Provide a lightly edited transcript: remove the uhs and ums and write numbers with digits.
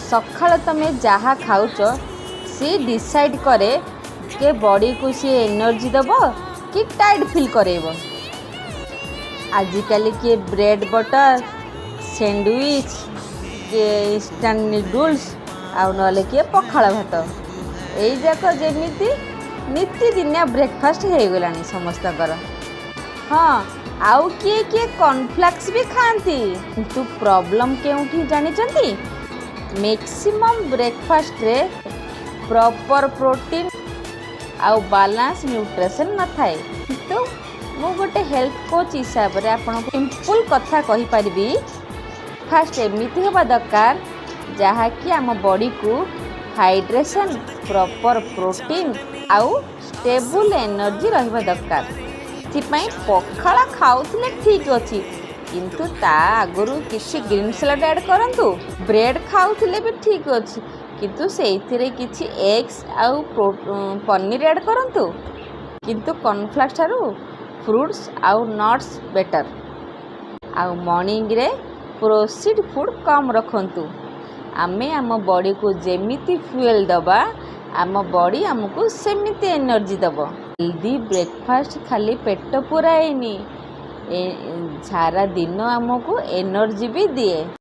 ସକାଳ ତମେ ଯାହା ଖାଉଛ, ସିଏ ଡିସାଇଡ଼୍ କରେ କି ବଡ଼ିକୁ ସିଏ ଏନର୍ଜି ଦେବ କି ଟାୟାର୍ଡ଼ ଫିଲ୍ କରେଇବ। ଆଜିକାଲି କିଏ ବ୍ରେଡ଼୍ ବଟର୍ ସ୍ୟାଣ୍ଡୱିଚ୍, କିଏ ଇନଷ୍ଟାଣ୍ଟ ନୁଡୁଲ୍ସ, ଆଉ ନହେଲେ କିଏ ପଖାଳ ଭାତ। ଏଇ ଯାକ ଯେମିତି ନିତିଦିନିଆ ବ୍ରେକଫାଷ୍ଟ ହେଇଗଲାଣି ସମସ୍ତଙ୍କର। ହଁ, ଆଉ କିଏ କିଏ କର୍ନଫ୍ଲେକ୍ସ ବି ଖାଆନ୍ତି। କିନ୍ତୁ ପ୍ରୋବ୍ଲେମ୍ କେଉଁଠି ଜାଣିଛନ୍ତି? ମ୍ୟାକ୍ସିମମ୍ ବ୍ରେକଫାଷ୍ଟରେ ପ୍ରପର୍ ପ୍ରୋଟିନ୍ ଆଉ ବାଲାନ୍ସ ନ୍ୟୁଟ୍ରିସନ୍ ନଥାଏ। କିନ୍ତୁ ମୁଁ ଗୋଟେ ହେଲ୍ଥ କୋଚ୍ ହିସାବରେ ଆପଣଙ୍କୁ ସିମ୍ପଲ୍ କଥା କହିପାରିବି। ଫାଷ୍ଟ ଏମିତି ହେବା ଦରକାର, ଯାହାକି ଆମ ବଡ଼ିକୁ ହାଇଡ୍ରେସନ୍, ପ୍ରପର୍ ପ୍ରୋଟିନ୍ ଆଉ ଷ୍ଟେବୁଲ୍ ଏନର୍ଜି ରହିବା ଦରକାର। ସେଥିପାଇଁ ପଖାଳ ଖାଉଥିଲେ ଠିକ୍ ଅଛି, କିନ୍ତୁ ତା ଆଗରୁ କିଛି ଗ୍ରୀନ୍ ସାଲାଡ଼ ଆଡ଼୍ କରନ୍ତୁ। ବ୍ରେଡ଼୍ ଖାଉଥିଲେ ବି ଠିକ୍ ଅଛି, କିନ୍ତୁ ସେଇଥିରେ କିଛି ଏଗ୍ସ ଆଉ ପନିର ଆଡ଼୍ କରନ୍ତୁ। କିନ୍ତୁ କର୍ନଫ୍ଲେକ୍ସ ଠାରୁ ଫ୍ରୁଟ୍ସ ଆଉ ନଟ୍ସ ବେଟର୍। ଆଉ ମର୍ଣ୍ଣିଂରେ ପ୍ରୋସେସ୍ଡ ଫୁଡ଼୍ କମ୍ ରଖନ୍ତୁ। ଆମେ ଆମ ବଡ଼ିକୁ ଯେମିତି ଫୁଏଲ୍ ଦେବା, ଆମ ବଡ଼ି ଆମକୁ ସେମିତି ଏନର୍ଜି ଦେବ। ହେଲ୍ଦି ବ୍ରେକଫାଷ୍ଟ ଖାଲି ପେଟ ପୁରାଏନି, ସାରା ଦିନ ଆମକୁ ଏନର୍ଜି ବି ଦିଏ।